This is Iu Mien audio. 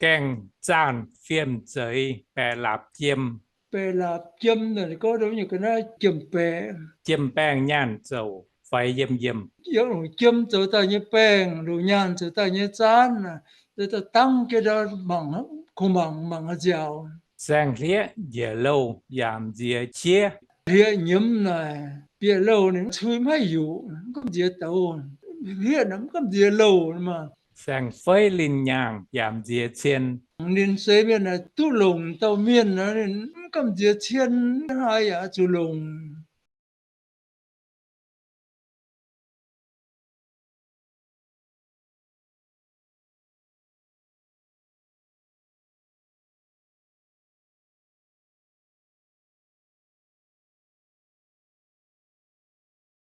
Gaengh zaanh fiem zeix baeqc laapc jiem. Baeqc laapc jiem naaic gorngv nyei ga'naaiv jiem-baengh. Jiem-baengh nyaanh zouc faix yiem yiem. Longc jiem zoux daaih nyei baengh, longc nyaanh zoux daaih nyei zaanv, zoux daaih dangv jienv ndau mangc, kungx mangc, mangc nziaauc. Saeng-hlieqv njiec louh yaac nziex qiev. Hlieqv nyiemz naaic bieqc louh ninh cui maiv haih yuqc, mv gamh nziex douz. Hlieqv naaic mv gamh nziex louh maah. Saeng-feiv linh nyaangh yaac nziex cien. Ninh seix mienh naaic duqv longc dauh mienh, ninh mv gamh nziex cien, haaix yaac zuqc longc.